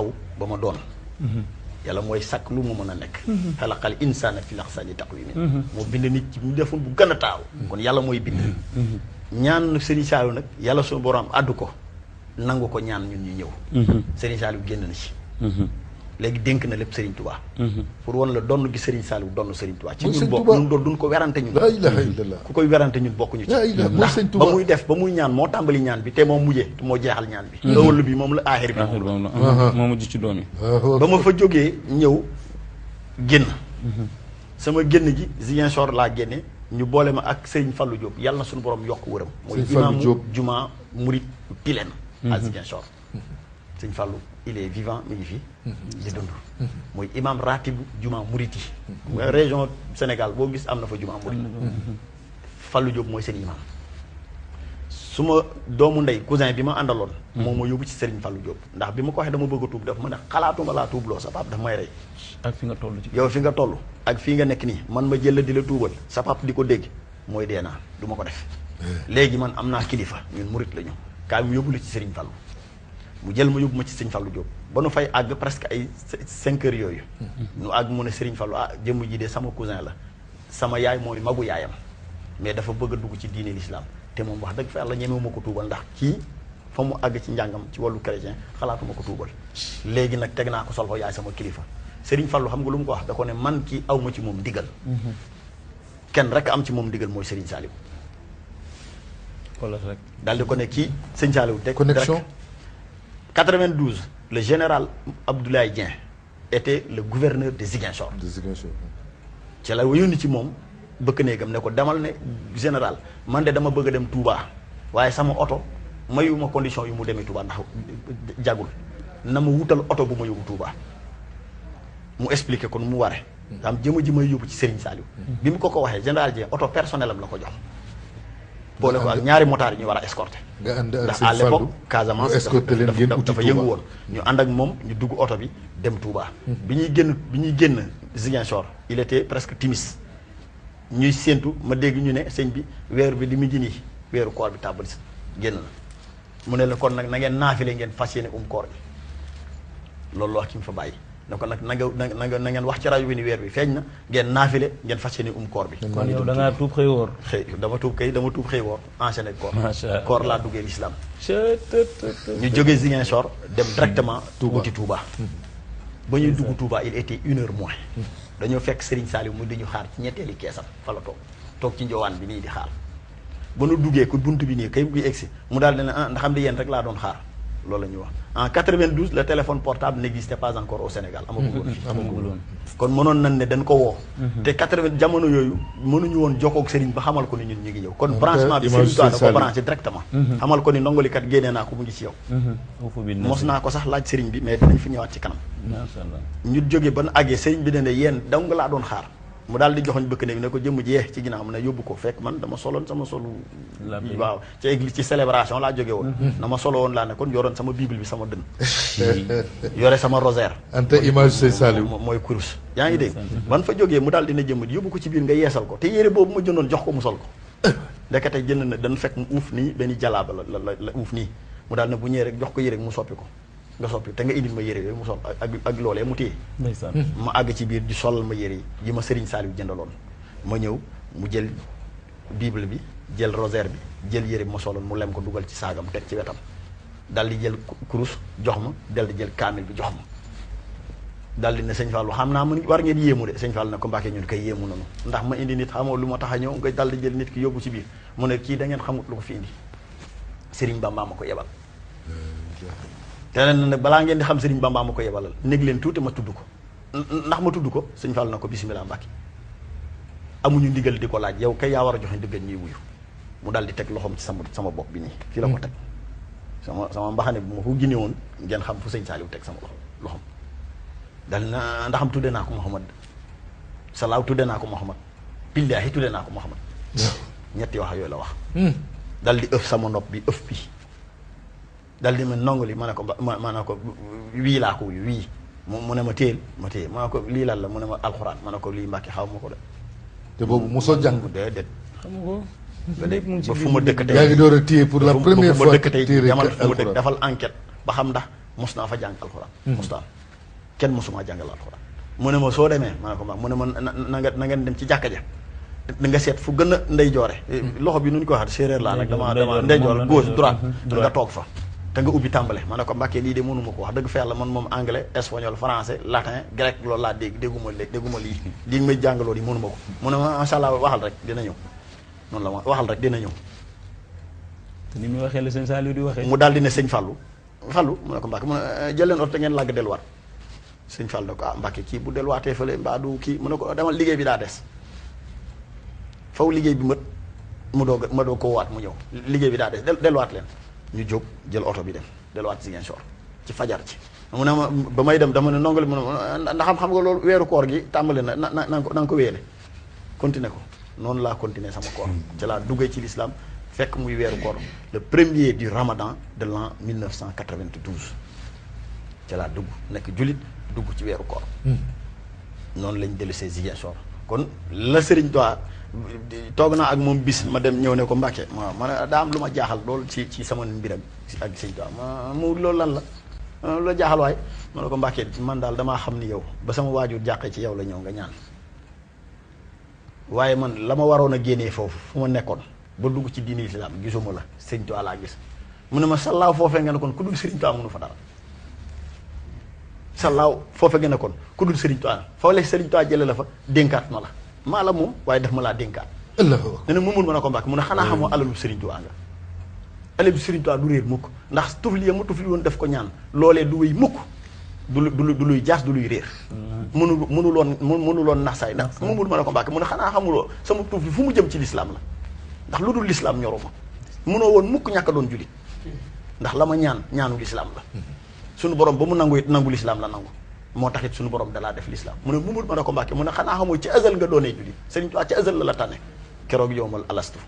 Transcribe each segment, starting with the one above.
taxaw ba ma doon yàlla mooy sàkk lu mu mën a nekk xalaqal insaana fi ahsani taqwiim moo bind nit ci mu defoon bu gën a taaw kon yàlla mooy bind ñaan Serigne Saliou nag yàlla suñu borom addu ko nangu ko ñaan ñun ñu ñëw Serigne Saliou génn na ci léegi dénk na lépp Serigne Touba pour wan la donn gi Serigne Saliou donn Serigne Touba ci ñun bokk ñun doon duñ ko werante ñun la ilaha illallah ku koy werante ñun bokkuñu ci ndax ba muy def ba muy ñaan moo tàmbali ñaan bi te moo mujjee te moo jeexal ñaan bi ëwal bi moom la aaxir bi moo mujj ci doom yi ba ma fa jógee ñëw génn sama génn gi Ziguinchor laa génne ñu boole ma ak Serigne Fallou Diop yàlla na suñu borom yokk wëram mooy imaamu juma murit Tilène à Ziguinchor Serigne Fallou il est vivant mi ngi fi di dund mooy imam ratibu juma murit yi région Sénégal boo gis am na fa juma murit Fallou Diop mooy seen imam su ma doomu ndey cousin bi ma àndaloon moom ma yóbbu ci Serigne Fallou Diop ndax bi ma ko waxee dama bëgg a tuub daf ma ne xalaatuma laa tuubloo sa pap daf may rey ak fi nga toll ci yow fi nga toll ak fii nga nekk nii man ma jël la di la tuubal sa pap di ko dégg mooy dee naa du ma ko def léegi man am naa kilifa ñun murit la ñu kaay mu yóbbu la ci Serigne Fallou mu jël ma yóbbu ma ci Serigne Fallou Diop ba nu fay àgg presque ay 5 heures yooyu nu àgg mu ne Serigne Fallou jëmm ji de sama cousin la sama yaay mooy magu yaayam mais dafa bëgg a dugg ci diine l'islam te moom wax dëgg fa yàlla ñemewu ma ko tuubal ndax kii fa mu àgg ci njàngam ci wàllu chrétien xalaatuma ko tuubal léegi nag teg naa ko sol ko yaay sama kilifa Serigne Fallou xam nga lu mu ko wax da ko ne man kii aw ma ci moom ndigal kenn rek am ci moom ndigal mooy Serigne Saliou wala rek daal di ko ne kii Serigne Saliou teg connexion 92 le général Abdoulaye Dieng était le gouverneur de Ziguinchor ci la yónni ci moom bëkk néegam ne ko demal ne général man de dama bëgg a dem Touba waaye sama oto mayuma condition yu mu demee Touba ndax jagul na ma wutal oto bu ma yóbbu Touba mu expliqué ko nu mu waree am jëma ji may yóbbu ci Serigne Saliou bi mu ko waxee général Dieng oto personnel am la ko jox boole ko ak ñaari motards yi ñu war a escorté ndax à l'époque Casamance dafa yëngu woon ñu ànd ak moom ñu dugg oto bi dem Touba bi ñuy génn Ziguinchor il était presque timis ñuy séentu ma dégg ñu ne sëñ bi weer bi li mu ngi nii weeru koor bi tàbbali génn na mu ne la kon nag na ngeen naafile ngeen fas yéene koor bi loolu la wax ki mu fa bàyyi ne ko nag na ngeen wax ci rajo bi ni weer bi feeñ na ngeen naafile ngeen fas yéene koor bi kon yow da ngaa tuub xëy woor dama tuub xëy woor enchaîné koor laa duggee l'islam ñu jógee Ziguinchor dem directement wuti Touba ba ñuy dugg Touba il était 1h moins dañoo fekk Serigne Saliou mu di ñu xaar ci ñetteeli keesam fa la toog ci njowaan bi nii di xaar ba nu duggee ku bunt bi nii kay buy egsi mu daal di ne ndax xam ne yéen rek laa doon xaar loolu la ñuy wax en 92 le téléphone portable n'existait pas encore au Sénégal amagul woon kon mënoon nañ ne dañ ko woo te 80 jamono yooyu mënuñu woon jokkoo ak Serigne ba xamal ko ni ñun ñu ngi ñëw kon branchement bi Serigne Touba da ko branché directement xamal ko ni ndongolikat génnee naa ko mu ngi ci yow mos naa ko sax laaj Serigne bi mais dinañ fi ñëwaat ci kanam ñu jóge ba nu àggee Serigne bi ne yéen dong laa doon xaar mu daal di joxoñ bëkk ne bi ne ko jëmm jee ci ginnaaw mu ne yóbbu ko fekk man dama soloon sama solu waaw ci église ci célébration laa jóge woon na ma solo woon laa ne kon yoroon sama bible bi sama dënn yore sama rosaire ante image Sey Saliou mooy kurus yaa ngi dégg man fa jógee mu daal dina jëmm ji yóbbu ko ci biir nga yeesal ko te yére boobu ma jëndoon jox ko mu sol ko ndekete jënd na dañ fekk mu uuf nii benn jalaaba la uuf nii mu daal ne bu ñëwee rek jox ko yére mu soppi ko nga soppi te nga indil ma yére yooyu mu sol ak loolee mu téye ma àgg ci biir di solal ma yére yi ma Serigne Saliou jëndaloon ma ñëw mu jël bible bi jël rosaire bi jël yére bi ma soloon mu lem ko dugal ci saagam teg ci wetam dal di jël kurus jox ma dal di jël kaamil bi jox ma dal di ne sëñ Fallou xam naa mu war ngeen yéemu de sëñ Fallou ne ko Mbàkke ñun koy yéemu nanu ndax ma indi nit xamoo lu ma tax a ñëw nga dal di jël nit ki yóbbu ci biir mu ne kii da ngeen xamut lu ko fi indi Serigne Bamba ma ko yebal te nag balaa ngeen di xam Serigne Bamba ma ko yebalal néeg leen tuuti ma tudd ko ndax ma tudd ko sëñ Fall na ko bisimilah Mbàkke amuñu ndigal di ko laaj yow kay yaa war a joxe ndigal ñuy wuyu mu daal di teg loxoom ci sama bopp bi nii fii la ko teg sama mbaxane bu ma ko génne woon ngeen xam fu sëñ Saliou teg sama loxoom dal na ndaxam tudde naa ko Mouhamad salaaw tudde naa ko Mouhamad billaahi tudde naa ko Mouhamad ñetti wax yooyu la wax dal di ëf sama nopp bi ëf bi dal di ma nongu li ma ne ko ma ne ko wii laa ko wuyu wii mu ne ma téel ma téye ma ne ko lii lan la mu ne ma alxuraan ma ne ko lii Mbàkke xaw ma ko de te boobu mosoo jàng déedéet xam nga ba fu ma dëkk tey yaa ngi door a téye pour la première fois ba fu ma dëkk tey jamono fu ma dëkk defal enquête ba xam ndax mos naa fa jàng alxuraan. mos naa kenn mosuma jàngal alxuraan. mu ne ma soo demee ma ne ko mu ne ma na ngeen dem ci jàkka ja. da nga seet fu gën a ndey joore. loxo bi nu ñu ko waxee séeréer laa nag dama ndey joor gauche droite nga toog fa. te nga ubbi tàmbale ma ne ko Mbàkke lii de mënuma ko wax dëgg fa yàlla man moom anglais espagnol français latin grec loolu laa dégguma lii may jàngaloo yi mënuma ko mu ne ma macha allah waxal rek dina ñëw noonu la ma waxal rek dina ñëw. te ni muy waxee la sëñ Saliou di waxee. mu daal di ne sëñ Fallou mu ne ko Mbàkke mu ne jël leen oto te ngeen làgg delluwaat sëñ Fallou ne ko ah Mbàkke kii bu delluwaatee fële mbaa du kii mu ne ko demal liggéey bi daa des faw liggéey bi mët ma doog koo waat mu ñëw liggéey bi daa des delluwaat leen ñu jóg jël oto bi dem delluwaat Ziguinchor ci fajar ci mu ne ma ba may dem dama ne ndongali mu ne ndax xam nga loolu weeru koor gi tàmbali na nga ko wéele continuer ko noonu laa continuer sama koor ci laa duggee ci l'islam fekk muy weeru koor le premier du ramadan de l'an 1992 ci laa dugg nekk jullit dugg ci weeru koor noonu lañ dellusee Ziguinchor kon la sëriñ doa toog naa ak moom bis ma dem ñëw ne ko Mbàkke waaw ma ne daa am lu ma jaaxal loolu ci sama mbir ak sëñ doa mu loolu lan la lu la jaaxal waaye ma ne ko Mbàkke man daal damaa xam ni yow ba sama waajur jàqee ci yow la ñëw nga ñaan waaye man la ma waroon a génnee foofu fu ma nekkoon ba dugg ci diini islam gisuma la sëñ Tuubaa laa gis mu ne ma sallaaw foofee nga ne kon ku dul sëriñ Tuubaa mënu fa dara sallaaw foofee nga ne kon ku dul sëriñ Tuubaa foo la sëriñ Tuubaa jële la fa dénkaat ma la maa la moom waaye def ma laa dénkaat ne ne mumul ma ne ko Mbàkke mu ne xanaa xamoo alalu sëriñ Tuubaa nga alalu sëriñ Tuubaa du réer mukk ndax tufli ya mu tufli woon def ko ñaan loolee du wéy mukk du luy jaas du luy réer mënuloon nax saay ndax mumul ma ne ko Mbàkke mu ne xanaa xamuloo sama tufli fu mu jëm ci lislaam la ndax lu dul lislaam ñoruma mënoo woon mukk ñàkk a doon julit ndax la ma ñaanu lislaam la suñu borom ba mu nangu lislaam la nangu moo taxit suñu borom dalaa def lislaam mu ne mumul ma ne ko Mbàkke mu ne xanaa xamoo ci azal nga doonee julit Sëriñ Tuubaa ci azal la tànne keroog yowmal alastu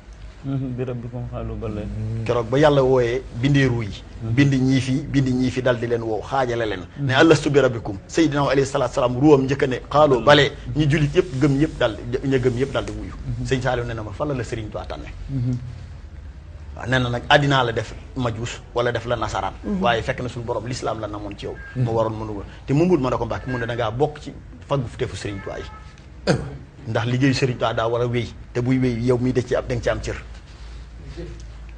bi rabbikum xaalu bala keroog ba yàlla wooyee bindeeru yi bind ñii fi dal di leen woow xaajale leen ne alastu bi rabbikum sayyidina alayhi salaatu salaam ruwam njëkk a ne xaaloo balee ñi jullit yëpp gëm yëpp dal ña gëm yëpp dal di wuyu sëñ Saaliw ne na ma fan la Sëriñ Tuubaa tànne waaw nee na nag àddinaa la def majuus wala def la nasaraan waaye fekk na suñu borom lislaam la namoon ci yow mu waroon mënu te mumul ma ne ko Mbàkke mu ne da ngaa bokk ci faggu teefu Sëriñ Tuubaa yi ndax liggéeyu Sëriñ Tuubaa daa war a wéy te buy wéy yow mii da ci ab da nga ci am cër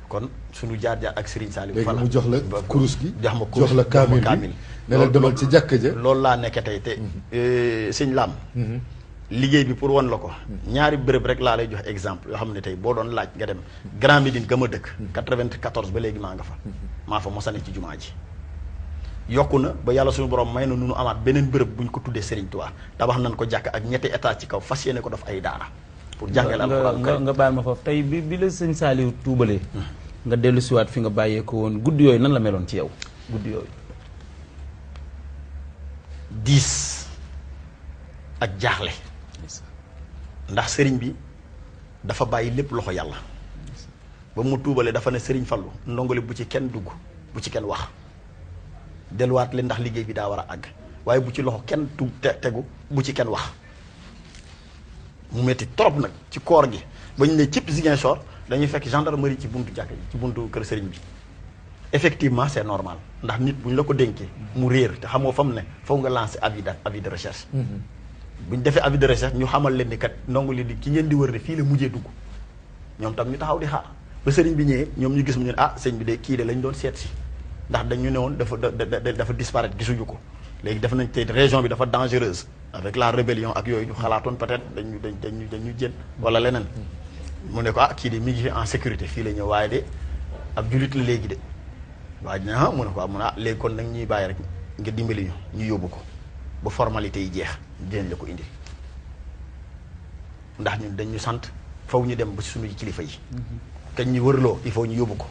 kon suñu jaar ak Serigne Saliou léegi mu jox la kurus gi jox ma kurus jox la kaamil bi ne la demal ci jàkka ja loolu laa nekk tey te sëñ Lam liggéey bi pour wan la ko ñaari bërëb rek laa lay jox exemple yoo xam ne tey boo doon laaj nga dem Grand Médine ga ma dëkk 94 ba léegi maa nga fa maa fa mosane ci jumaa ji yokku na ba yàlla suñu borom may na nu amaat beneen bërëb bu ñu ko tuddee Serigne Touba tabax nañ ko jàkk ak ñetti état ci kaw fas yéene ko def ay daara pour jàngale alxuraan nga baal ma foofu tey bi la sëñ Saliou tuubalee nga dellu siwaat fi nga bàyyee ko woon guddi yooyu nan la meloon ci yow guddi yooyu diis ak jaaxle ndax sëriñ bi dafa bàyyi lépp loxo yàlla ba mu tuubalee dafa ne sëriñ Fallu ndongole bu ci kenn dugg bu ci kenn wax delluwaat leen ndax liggéey bi daa war a àgg waaye bu ci loxo kenn tegu bu ci kenn wax mu metti trop nag ci koor gi ba ñu ne cib Ziguinchor dañuy fekk gendarmerie ci buntu jàkk ji ci buntu kër sëriñ bi effectivement c'est normal ndax nit bu ñu la ko dénkee mu réer te xamoo fa mu ne foog nga lancer avis de recherche bu ñu defee avis de recherche ñu xamal leen ni kat ndongo li di ki ngeen di wër de fii la mujjee dugg ñoom tam ñu taxaw di xaar ba sëriñ bi ñëwee ñoom ñu gis mu ne ah sëñ bi de kii de lañ doon seet si ndax dañu ne woon dafa disparaître gisuñu ko léegi def nañ tey région bi dafa dangereuse avec la rébellion ak yooyu ñu xalaatoon peut-être dañu jël wala leneen mu ne ko ah kii de mi ngi fi en sécurité fii la ñëw waaye de ab jullit la léegi de waaye dina mu ne ko mu ne ah léegi kon nag ñuy bàyyi rek nga dimbali ñu yóbbu ko ba formalité yi jeex dinañ la ko indi ndax ñun dañu sant faw ñu dem ba ci suñu kilifa yi kañ ñu wërloo il faut ñu yóbbu ko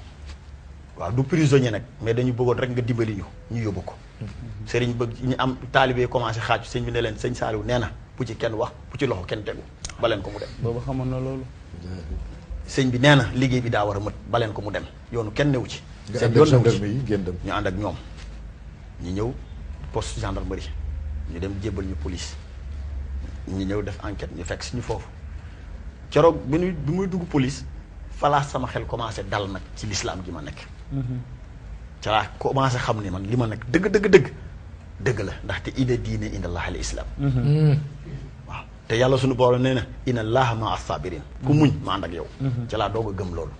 waaw du prisonnier nag mais dañu bëggoon rek nga dimbali ñu yóbbu ko sëriñ bëgg ñu am taalibe commencé xaaju sëñ bi ne leen sëñ Saliou nee na bu ci kenn wax bu ci loxo kenn tegu baleen ko mu dem boobu xamoon na loolu sëñ bi nee na liggéey bi daa war a mët baleen ko mu dem yoonu kenn newu ci seen yoon gendarmerie yi ngeen dem ñu ànd ak ñoom ñu ñëw poste gendarmerie ñu dem jébbal ñu police ñu ñëw def enquête ñu fekk suñu foofu keroog bi muy dugg police falaas sama xel commencé dal nag ci lislaam gi ma nekk ca laa commencé xam ni man li ma nekk dëgg la ndaxte ina diine inda allah al islam waaw te yàlla suñu borom nee na inna allaha ma as-sabirin ku muñ ma ànd ak yow ca laa doog a gëm loolu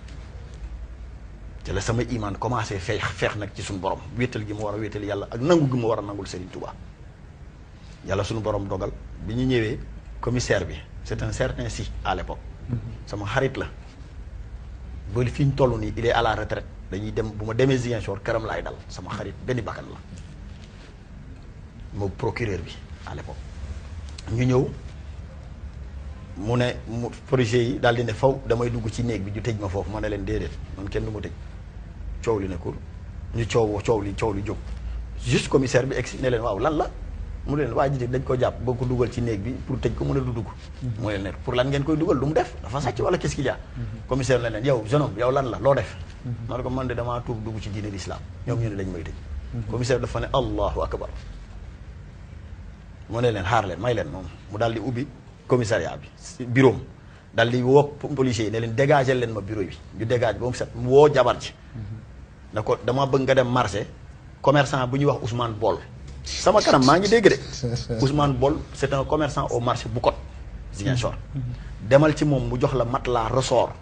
ca la sama iman commencé feex nag ci suñu borom wéetal gi ma war a wéetal yàlla ak nangu gi ma war a nangul Serigne Touba yàlla suñu borom dogal bi ñu ñëwee commissaire bi c'est un certain si à l'époque sama xarit la ba fi ñu toll nii il est à la retraite dañuy dem bu ma demee Ziguinchor këram laay dal sama xarit benn bakkan la moom procureur bi à l'époque ñu ñëw mu ne mu projet yi daal di ne faw damay dugg ci néeg bi ñu tëj ma foofu ma ne leen déedéet man kenn du ma tëj coow li nekkul ñu coow li jóg juste commissaire bi egsi ne leen waaw lan la mu leen waa ji dañ ko jàpp boo ko dugal ci néeg bi pour tëj ko mën a du dugg mu leen ne pour lan ngeen koy dugal lu mu def dafa sàcc wala qu'est-ce qu'il y a commissaire ne leen yow jeune homme yow lan la loo def ma ne ko man de damaa tuub dugg ci diine l'islam ñoom ñu ne dañ may tëj commissaire dafa ne allahu akbar mu ne leen xaar leen may leen moom mu daal di ubbi commissariat bi si bureau daal di woo policiers yi ne leen dégager leen ma bureau bi ñu dégage ba mu set mu woo jabar ji ne ko dama bëgg nga dem marché commerçant bu ñuy wax Ousmane Bol sama kanam maa ngi dégg de Ousmane Bol c'est un commerçant au marché Boucotte Ziguinchor demal ci moom mu jox la matelas ressort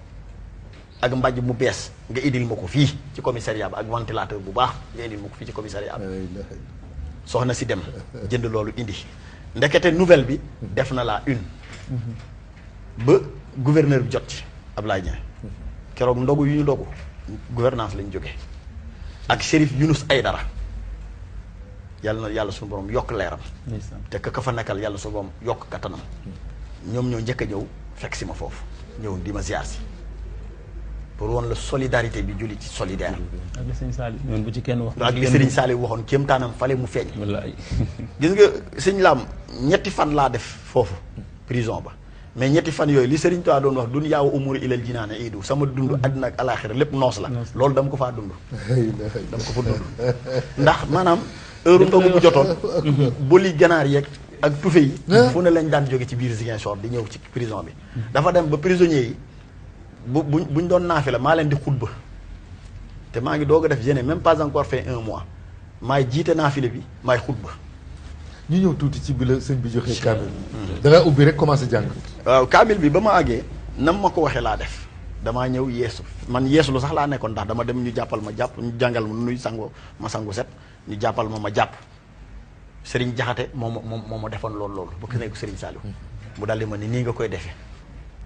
ak mbàjj mu bees nga indil ma ko fii ci commissariat bi ak ventilateur bu baax nga indil ma ko fii ci commissariat bi soxna si dem jënd loolu indi ndekete nouvelle bi def na la une ba gouverneur bi jot ci Ablaye Dieng keroog ndogu yu ñu ndogu gouvernance lañ jógee ak Chérif Younous Aydara yàlla na yàlla suñu borom yokk leeram te ka fa nekkal yàlla suñu borom yokk kattanam ñoom ñoo njëkk a ñëw fekk si ma foofu ñëw di ma ziar si pour woon la solidarité bi julli ci solidaire ak li sëñ Saliou ñoon bu ci kenn wax ak li Serigne Saliou waxoon kéemtaanam fale mu feeñ wallaay gis nga sëñ Lam ñetti fan laa def foofu prison ba mais ñetti fan yooyu li Serigne Touba doon wax dunya wa umuri ilal jinaane iidu sama dund àddina ak alaaxira lépp noos la loolu dama ko faa dund dama ko fa dund ndax maanaam heure ndogu bu jotoon boli ganaar yeeg ak tufe yi fu ne lañ daan jóge ci biir Ziguinchor di ñëw ci prison bi dafa dem ba prisonniers yi buñ doon naafi la maa leen di xutba te maa ngi doog a def je n'ai même pas encore fait 1 mois maay jiite naafile bi maay xutba ñu ñëw tuuti ci bi la sëñ bi joxee kaamil da ngaa ubbi rek commencé jàng waaw kaamil bi ba ma àggee nam ma ko waxee laa def damaa ñëw yeesu man yeesu lu sax laa nekkoon ndax dama dem ñu jàppal ma jàpp ñu jàngal ma nuy sango ma sangu set ñu jàppal ma jàpp Serigne Jaxate moo ma defoon loolu ba ko nekk Serigne Saliou mu daldi ma ni nii nga koy defee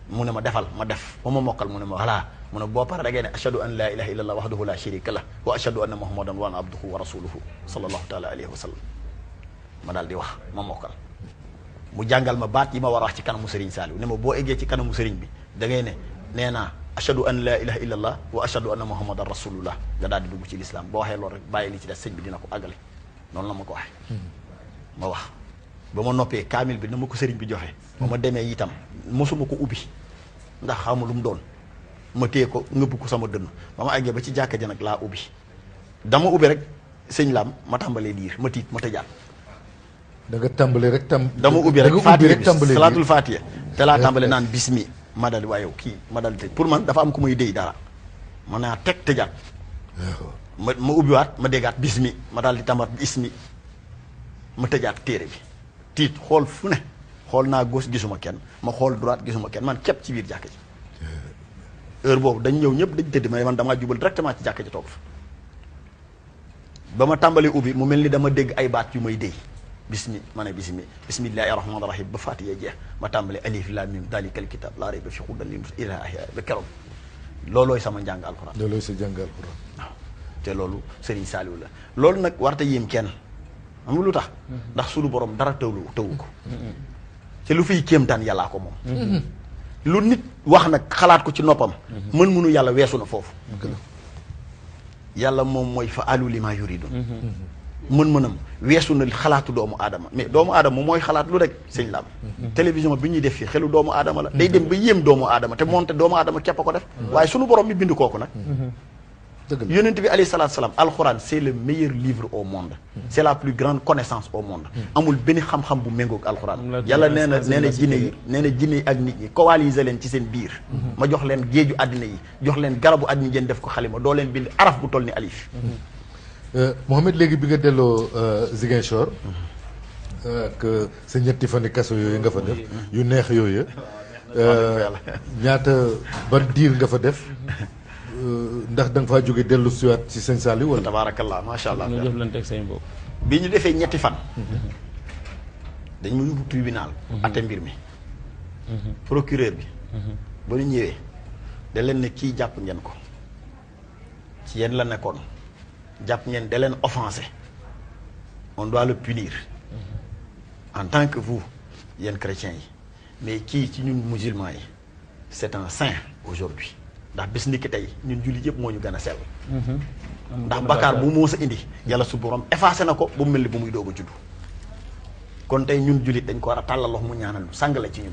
mu ne ma defal ma def ba ma mokkal mu ne ma voilà mu ne boo pare da ngay ne ashhadu an laa ilaha illallah wahdahu la sharika lah wa ashhadu anna muhammadan wa abduhu wa rasuluhu sallallahu taala alayhi wa sallam ma daal di wax ma mokkal mu jàngal ma baat yi ma war a wax ci kanamu Serigne Saliou ne ma boo eggee ci kanamu Serigne bi da ngay ne nee naa ashhadu an laa ilaha illallah wa ashhadu anna muhammadan rasulullah nga daal di dugg ci l'islam boo waxee loolu rek bàyyi li ci des sëñ bi dina ko àggale noonu la ma ko waxee ma wax ba ma noppee kaamil bi na ma ko sëriñ bi joxe ba ma demee itam mosuma ko ubbi ndax xamu lu mu doon ma téye ko ngëbb ko sama dënn ba ma àggee ba ci jàkka ji nag laa ubbi dama ubbi rek sëñ Lam ma tàmbalee liir ma tiit ma tëjaat da nga tàmbale rek dama ubbi rek faatiya bi salaatul faatiya te laa tàmbale naan bismi ma dal waaye yow kii ma dal tëj pour man dafa am ku muy déy dara ma naa teg tëjaat ma ubbiwaat ma déggaat bismi ma daal di tàmbat bismi ma tëjaat téere bi tiit xool fu ne xool naa gauche gisuma kenn ma xool droite gisuma kenn man képp ci biir jàkka ji heure boobu dañ ñëw ñëpp dañ tëdd mais man damaa jubal directement ci jàkka ji toog fa ba ma tàmbalee ubbi mu mel ni dama dégg ay baat yu may déy ma ne bismillahi rahmaani rahim ba faatiya jeex ma tàmbalee alif lam mim dalikal kitab laa rayba fiihi hudan lil muttaqin ila ahya ba keroog loolooy sama njàng alxuraan loolooy sa jàng alxuraan waaw te loolu Serigne Saliou la loolu nag warta yéem kenn xam nga lu tax ndax suñu borom dara tëwu ko te lu fiy kéemtaan yàllaa ko moom lu nit wax nag xalaat ko ci noppam mën yàlla weesu na foofu yàlla moom mooy fa alu li ma yuridun mën-mënam weesu na xalaatu doomu aadama mais doomu aadama mooy xalaat lu rek sëñ Lam télévision bi ñuy def fii xelu doomu aadama la day dem ba yéem doomu aadama te moonte doomu aadama képp a ko def waaye sunu borom mi bind kooku nag yonent bi alayhi salaatu salaam alxuraan c'est le meilleur livre au monde c'est la plus grande connaissance au monde amul benn xam-xam bu méngoog alxuraan yàlla nee na jinne yi ak nit ñi coaliser leen ci seen biir ma jox leen géeju àddina yi jox leen garabu àddina ngeen def ko xalima doo leen bind araf bu toll ni alif Mohamed léegi bi nga delloo Ziguinchor ak sa ñetti fani kaso yooyu nga fa def yu neex yooyu ñaata ban diir nga fa def ndax da nga faa jóge dellu siwaat ci sëñ Saliou wala. tabaarakallah macha allah. nga jëflante ak say mbokk. bi ñu defee ñetti fan. dañ ma yóbbu tribunal. atte mbir mi. procureur bi. ba ñu ñëwee da leen ne kii jàpp ngeen ko ci yéen la nekkoon jàpp ngeen da leen offensé on doit le punir en tant que vous yéen chrétiens yi mais kii ci ñun musulmans yi c'est un saint aujourd'hui ndax bis ni ki tey ñun jullit yëpp moo ñu gën a sell ndax bakkaar bu mu mës a indi yàlla su borom effacé na ko ba mu mel ni bu muy doog a juddu kon tey ñun jullit dañ ko war a tàllal loxo mu ñaanal ñu sàng la ci ñun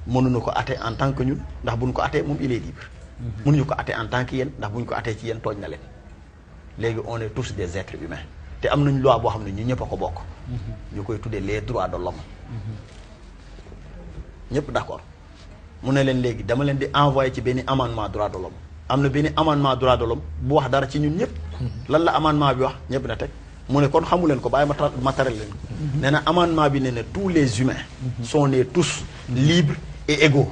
mënuñu ko atte en tant que ñun ndax buñ ko attee moom il est libre mënuñu ko atte en tant que yéen ndax buñ ko attee ci yéen tooñ na leen léegi on est tous des êtres humains te am nañ loi boo xam ne ñu ñëpp a ko bokk ñu koy tuddee les droits de l'homme ñëpp d'accord mu ne leen léegi dama leen di envoyé ci benn amendement droit de l'homme am na benn amendement droit de l'homme bu wax dara ci ñun ñëpp lan la amendement bi wax ñëpp na teg mu ne kon xamu leen ko bàyyi ma taral leen ko nee na amendement bi ne ne tous les humains sont nés tous libres et égaux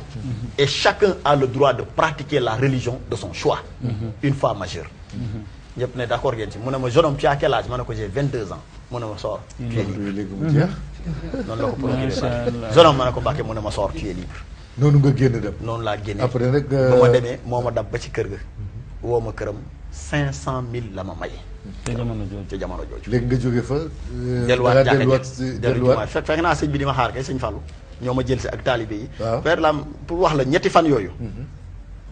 et chacun a le droit de pratiquer la religion de son choix une fois majeur ñëpp ne d'accord ngeen ci mu ne ma jeune homme tu as quel âge ma ne ko j'ai 22 ans mu ne ma soor tu es libre léegi mu jeex noonu la ko procureur jeune homme ma ne ko Mbàkke mu ne ma soor tu es libre noonu nga génn dem noonu laa génne après nag ba ma demee moo ma dab ba ci kër ga woo ma këram 500 000 la ma may te jamono jooju ci jamono jooju léegi nga jóge fa delluwaat jàkka delluwaat fekk naa sëñ bi di ma xaar kay sëñ Fallou ñoo ma jël si ak taalibe yi waaw per la pour wax la ñetti fan yooyu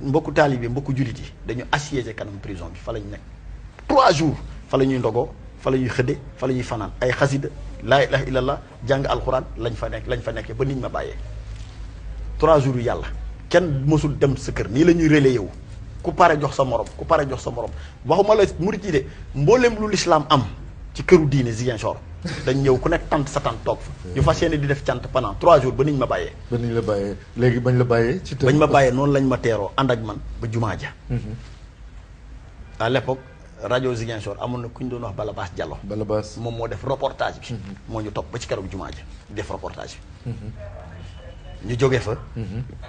mbokku taalibe mbokku jullit yi dañu assiégé kanam prison bi fa la ñu nekk 3 jours fa la ñuy ndogoo fa la ñuy xëdde fa la ñuy fanaan ay xasida laa ilaha illallah jàng alxuraan lañ fa nekkee ba niñ ma bàyyee 3 jours yu yàlla kenn mësul dem sa kër nii la ñuy relayer wu ku pare jox sa morom ku pare jox sa morom waxuma la murit yi de mboolem lu lislaam am ci këru diine Ziguinchor dañ ñëw ku nekk tant sa tant toog fa ñu fas yéene di def cant pendant 3 jours ba niñ ma bàyyee ba niñ la bàyyee léegi bañ la bàyyee ci bañ ma bàyyee noonu lañ ma teeroo ànd ak man ba jumaa ja à l'époque rajo Ziguinchor amoon na ku ñu doon wax Balabaas Diallo Balabaas moom moo def reportage bi moo ñu topp ba ci keroog jumaa ja def reportage bi ñu jóge fa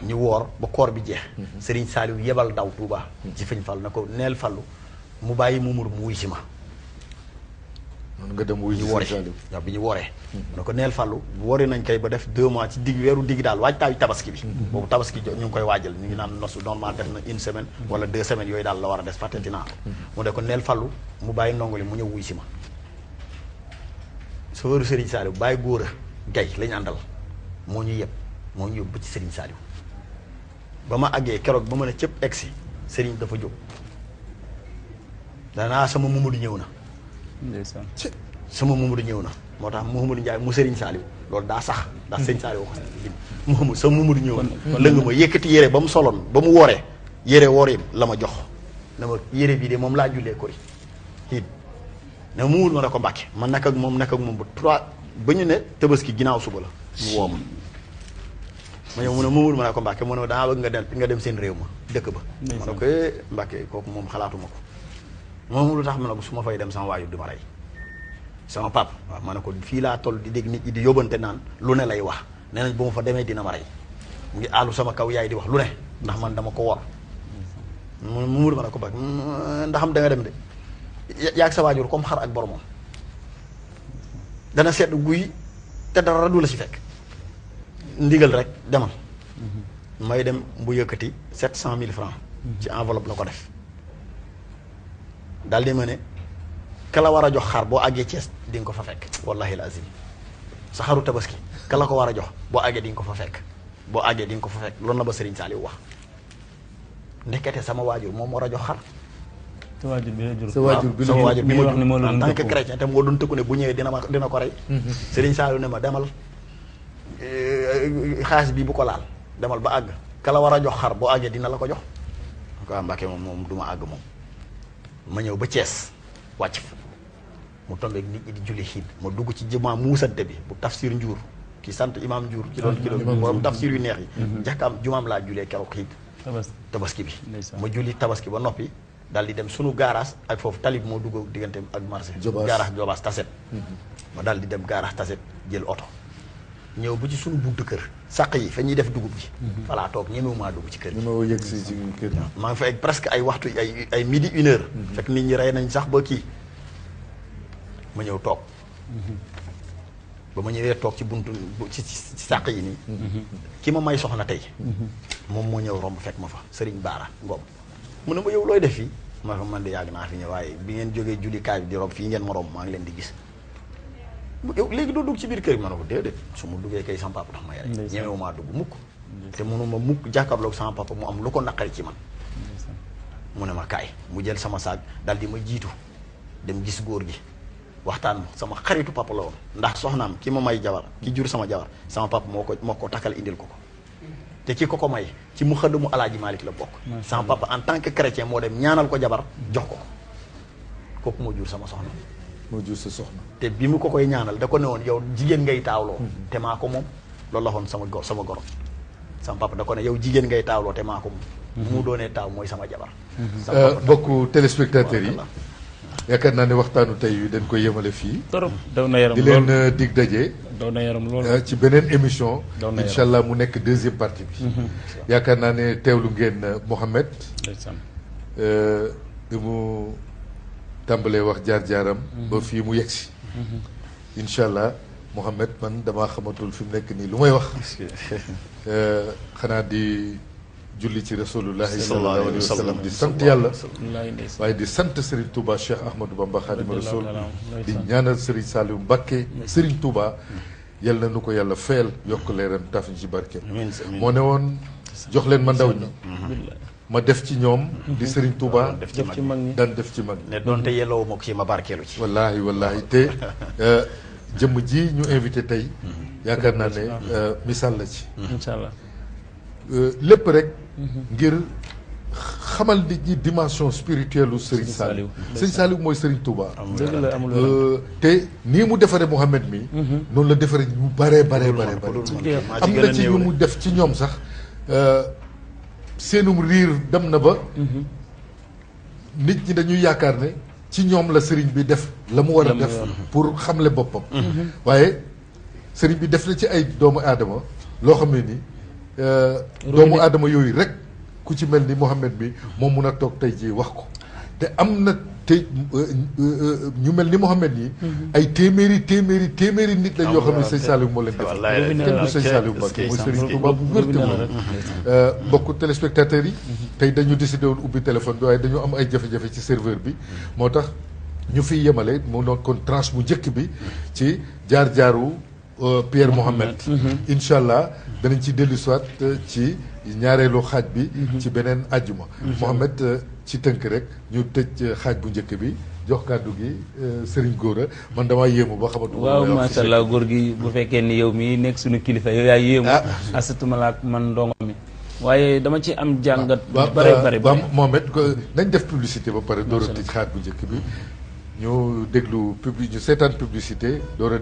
ñu woor ba koor bi jeex Serigne Saliou yebal daw Touba ci Sëñ Fallu na ko neel Fallu mu bàyyi Momadou mu wuy si ma man nga dem wuy ñu woore waaw bi ñu wooree mu ne ko neel Fallu woori nañ koy ba def 2 mois ci digg weeru digg daal waajtaayu tabaski bi boobu tabaski ñu ngi koy waajal ñu ngi naan nosu normalement def na 1 semaine wala 2 semaines yooyu daal la war a des fàttati naa mu ne ko neel Fallu mu bàyyi ndongoli mu ñëw wuy si ma sofëru Serigne Saliou bàyyi góor a gay lañu àndal moo ñu yëpp moo ñu yóbbu ci Serigne Saliou ba ma àggee keroog ba ma ne cëpp egsi Serigne dafa jóg danaa sama Mamadou ñëw na ndeysaan sama Mamadou ñëw na moo tax Mouhamadou Ndiaye mu Serigne Saliou loolu daa sax ndax Serigne Saliou wax Mouhamadou sama Mamadou ñëw na lëng ma yëkkati yére ba mu soloon ba mu wooree yére woor yi la ma jox na ma yére bii de moom laa jullee kori xiit ne Mamadou ma ne ko Mbàkke man nekk ak moom ba 3 ba ñu ne Tabaski ginnaaw suba la mu woo ma ma ñëw mu ne Mamadou ma ne ko Mbàkke mu ne ma dangaa bëgg nga dem seen réew ma dëkk ba ma ne ko Mbàkke kooku moom xalaatuma ko moom lu tax ma ne ko su ma fay dem sama waajur di ma rey sama pap waaw ma ne ko fii laa toll di dégg nit ñi di yóbbante naan lu ne lay wax nee nañ ba ma fa demee dina ma rey mu ngi àllu sama kaw yaay di wax lu ne ndax man dama ko wor Mamadou ma ne ko Mbàkke ndax xam da nga dem de yaag sa waajur comme xar ak boromam dana sedd guy te dara du la si fekk ndigal rek demal may dem bu yëkkati 700 000 francs ci enveloppe la ko def daal di ma ne kala war a jox xar boo àggee Thiès di nga ko fa fekk wallahi lazim sa xaru tabaski kala ko war a jox boo àggee di nga ko fa fekk boo àggee di nga ko fa fekk loolu la ba Serigne Saliou wax ndekete sama waajur moom war a jox xar sa waajur bi la jur sa waajur bi la sama waajur bi ma jur en tant que tëkku. chrétien te moo doon tëkku ne bu ñëwee dina ko rey Serigne Saliou ne ma demal xaalis bi bu ko laal demal ba àgg kala war a jox xar boo àggee dina la ko jox quoi Mbàkke moom du ma àgg moom ma ñëw ba Thiès wàcc fa mu tombeeg nit ñi di julli xiit ma dugg ci jumaa muusante bi bu tafsir Njuur ki sant imam Njuur ki doon borom tafsir yu neex yi jàkkaam jumaam laa julee keroog xiit tabaski bi Ndeysaan. ma julli tabaski ba noppi daal di dem sunu garage ak foofu talib moo dugg diggante ak marché. garage Jobaas Taset. ma daal di dem garage Taset jël oto. ñëw bu ci sunu buntu kër sàq yi fa ñuy def dugub ji. voilà toog ñemewumaa dugg ci kër gi. ñemewoo yegg si kër gi. maa ngi fa egg presque ay waxtu ay midi 1h. fekk nit ñi rey nañ sax ba kii ma ñëw toog. ba ma ñëwee toog ci buntu ci sàq yi nii. ki ma may soxna tey. moom moo ñëw romb fekk ma fa Serigne Baara Ngom. mu ne ma yow looy def fii ma ne ko man de yàgg naa fi ñëw waaye bi ngeen jógee jullikaay bi di romb fii ngeen ma romb maa ngi leen di gis. yow léegi doo dugg ci biir kër gi ma ne ko déedéet su ma duggee kay sama papa tax ma yare ñemewumaa dugg mukk te mënuma mukk jàkkaarloog sama papa mu am lu ko naqari ci man mu ne ma kaay mu jël sama saag daal di ma jiitu dem gis góor gi waxtaan sama xaritu papa la woon ndax soxnaam ki ma may jabar ki jur sama jabar sama papa moo ko takkal indil ko te ki ko may ci mu xëddamu Alaaji Malick la bokk sama papa en tant que chrétien moo dem ñaanal ko jabar jox ko kooku moo jur sama soxna moo jur sa soxna. te bi mu ko koy ñaanal da ko ne woon yow jigéen ngay taawloo. te maa ko moom loolu la waxoon sama goro sama papa da ko ne yow jigéen ngay taawloo te maa ko moom. bu mu doonee taaw mooy sama jabar. mbokku téléspectateurs yi. yaakaar naa ne waxtaanu tey wi dañ koy yemale fii. torop daw na yaram di leen dig daje. daw na yaram lool ci beneen émission. daw na yaram incha allah mu nekk deuxième partie bi. yaakaar naa ne teewlu ngeen Mouhamed. bi mu tàmbalee wax jaar-jaaram. ba fii mu yegsi. incha allah Mouhamed man damaa xamatul fi mu nekk nii lu may wax. xanaa di julli ci rasulullahi sallallahu alayhi wa sallam di sant yàlla. waaye di sant Serigne Touba Cheikh Ahmadou Bamba Khadimou Rassoul di ñaanal Serigne Saliou Mbacké Serigne Touba. yal na nu ko yàlla fayal yokk leeram taf ñu ci barke. moo ne woon jox leen ma ndaw ñi. ma def ci ñoom. di Serigne Touba def ci mag ñi daan def ci mag ñi. ne doonte yelloo ma ko ci ma barkeelu ci. wallaahi wallaahi te jëmm ji ñu invité tey. yaakaar naa ne misaal la ci. incha allah lépp rek. ngir xamal nit ñi dimension spirituelle u Serigne Saliou. Serigne Saliou mooy Serigne Touba. dëgg la amul te nii mu defaree Mouhamed mi. noonu la defaree ñu baree baree baree. am na ci ñu mu def ci ñoom sax. seenum riir dem na ba. nit ñi dañuy yaakaar ne ci ñoom la sëriñ bi def la mu war a def pour xamle boppam. waaye sëriñ bi def na ci ay doomu aadama loo xam ne ni doomu aadama yooyu rek ku ci mel ni Mouhamed bi moom mun a toog tey jii wax ko te am na te ñu mel ni Mouhamed yi. ay téeméeri nit lañ yoo xam ne sëñ Saliou moo leen def. kenn du sëñ Saliou Mbacké mooy Serigne Touba bu wér te wóor. mbokku téléspectateurs yi. tey dañu décidé woon ubbi téléphone bi waaye dañu am ay jafe-jafe ci serveur bi. moo tax ñu fiy yemale mu doon kon tranche bu njëkk bi ci jaar-jaaru Pierre Mouhamed. incha allah danañ ci dellu soit ci ñaareelu xaaj bi. ci beneen àjjuma. Mouhamed ci tënk rek ñu tëj xaaj bu njëkk bi jox kàddu gi Serigne Gora man damaa yéemu ba xamatu. waaw macha allah góor gi bu fekkee ni yow mii nekk suñu kilifa yow yaa yéemu. asatuma la ak man ndongo mi. waaye dama ci am jàngat. bare Mohamed nañ def publicité ba pare door a tëj xaaj bu njëkk bi ñu déglu ñu seetaan publicité door a